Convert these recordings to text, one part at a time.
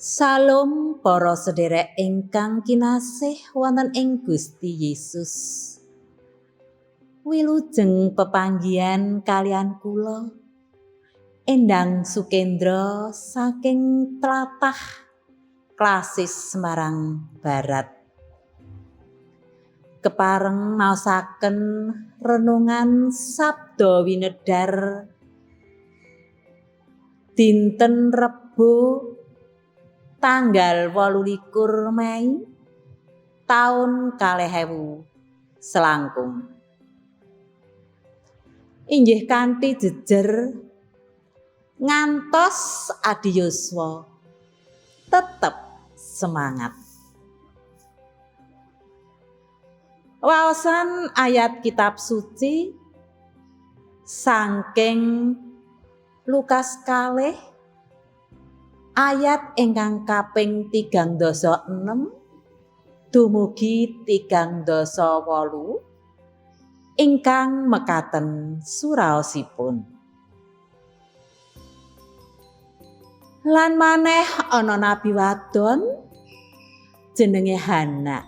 Salam para sederek ingkang kinasih wonten ing Gusti Yesus. Wilujeng pepanggihan kaliyan kula Endang Sukendra saking tlatah Klasis Semarang Barat. Kepareng maosaken renungan Sabda Winedhar dinten Rebo tanggal 28 Mei taun 2000 selangkung. Inggih kanthi jejer ngantos adiyuswa tetep semangat. Waosan ayat kitab suci saking Lukas 2 ayat ingkang kaping 36 dumugi 38 ingkang mekaten suraosipun. Lan maneh ana nabi wadon jenenge Hana.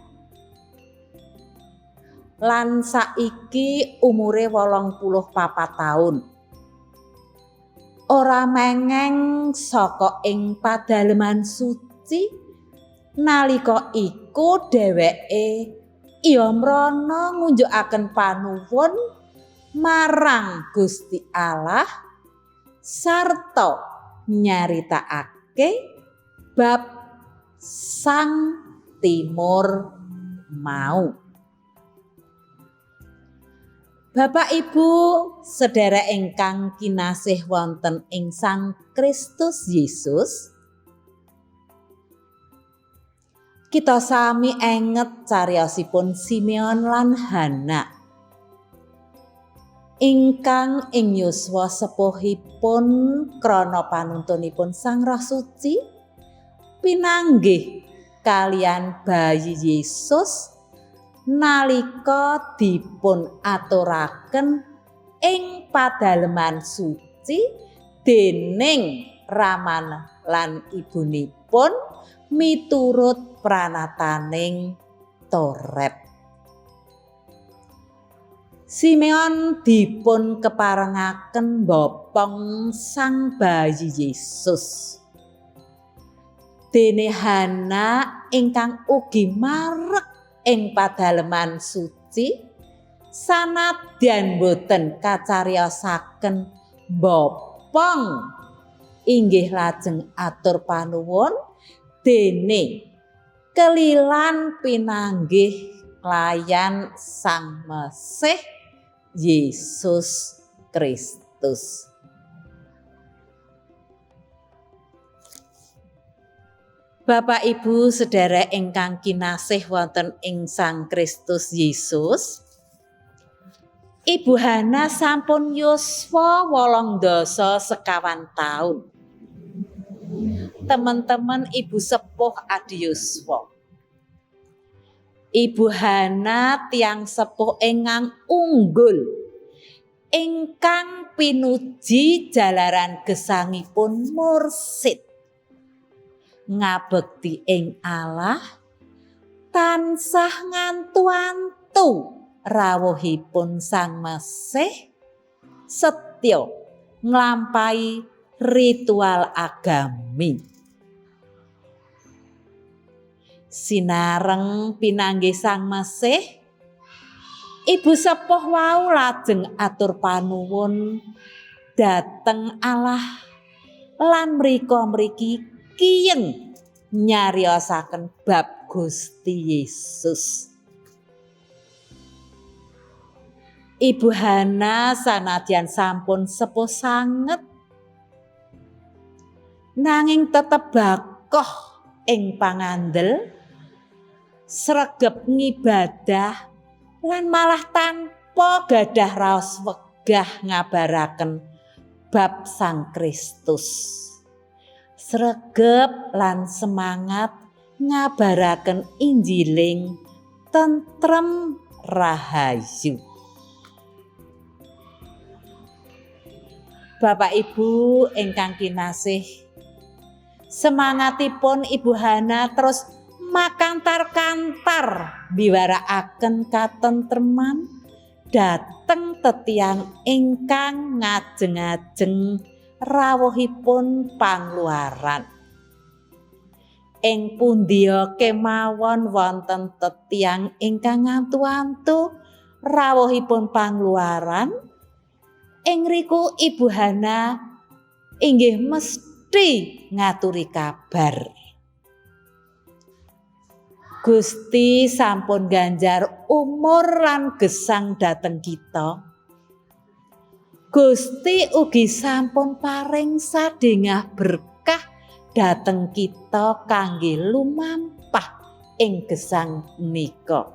Lan saiki umure 84 taun. Ora mengeng saka ing padaleman suci nalika iku dheweke iya mrana ngunjukaken panuwun marang Gusti Allah sarta nyaritakake bab Sang Timur mau. Bapak Ibu sederek ingkang kinasih wonten ing Sang Kristus Yesus, kita sami enget cariyosipun Simeon lan Hana ingkang ing yuswa sepuhipun krana panuntunipun Sang Roh Suci pinanggih kaliyan bayi Yesus nalika dipun aturaken ing padaleman suci dening raman lan ibunipun miturut pranataning Toret. Simeon dipun keparengaken bopong sang bayi Yesus. Dene Hana ingkang ugi marek ing padaleman suci sanadyan boten kacariyosaken bopong inggih lajeng atur panuwun dene kelilan pinanggih klayan Sang Mesih Yesus Kristus. Bapak Ibu sederek ingkang kinasih wonten ing Sang Kristus Yesus, Ibu Hana sampun yuswa 84 taun. Teman-teman ibu sepuh adiyuswa. Ibu Hana tiyang sepuh ingkang unggul, ingkang pinuji jalaran gesangipun mursid. Ngabekti ing Allah tansah ngantu-antu rawuhipun Sang Mesih, setya nglampahi ritual agami. Sinareng pinanggih Sang Mesih, ibu sepuh wau lajeng atur panuwun dhateng Allah lan mriko mriki kiyeng nyariosaken bab Gusti Yesus. Ibu Hana sanadyan sampun sepuh sanget nanging tetep bakoh ing pangandel, sregep ngibadah lan malah tanpa gadah raos wegah ngabaraken bab Sang Kristus. Sregep lan semangat ngabaraken Injiling tentrem rahayu. Bapak Ibu ingkang kinasih, Semangatipun Ibu Hana terus makantar-kantar biwarakaken katentreman dhateng tetiang ingkang ngajeng-ajeng rawuhipun pangluaran. Ing pundiya kemawon wonten tetiang ingkang ngantu-antu rawuhipun pangluaran, ing riku Ibu Hana inggih mesti ngaturi kabar. Gusti sampun ganjar umur lan gesang dhateng kita. Gusti ugi sampun paring sadhengah berkah dhateng kita kangge lumampah ing gesang nika.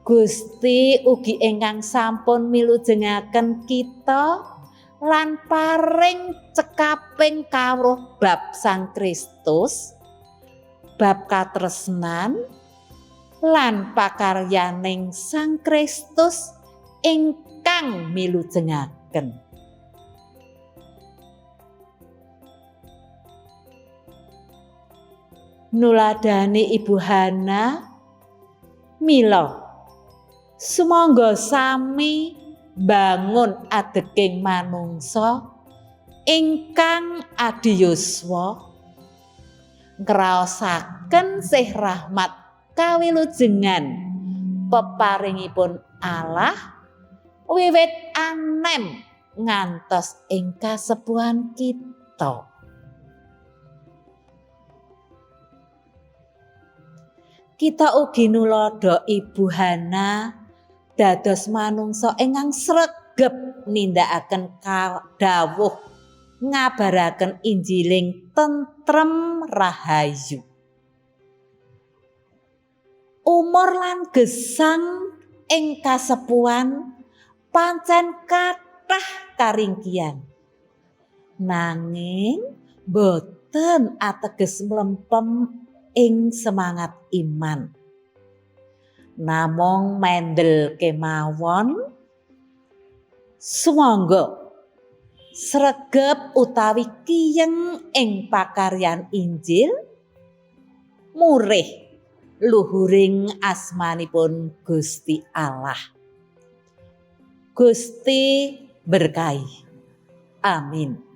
Gusti ugi ingkang sampun milujengaken kita lan paring cekaping kawruh bab Sang Kristus, bab katresnan lan pakaryaning Sang Kristus ingkang milujengaken. Nuladani Ibu Hana, mila sumangga sami bangun adeking manungsa ingkang adiyuswa, ngraosaken sih rahmat kawilujengan peparingipun Allah wiwit anem ngantos ing kasepuhan kita. Kita ugi nuladha Ibu Hana dados manungsa ingkang sregep nindakaken dawuh ngabaraken Injiling tentrem rahayu. Umur lan gesang ing kasepuhan pancen kathah karingkian. Nanging boten ateges mlempem ing semangat iman. Namung mendel kemawon sumangga sregep utawi kiyeng ing pakaryan Injil murih luhuring asmanipun Gusti Allah. Gusti berkahi. Amin.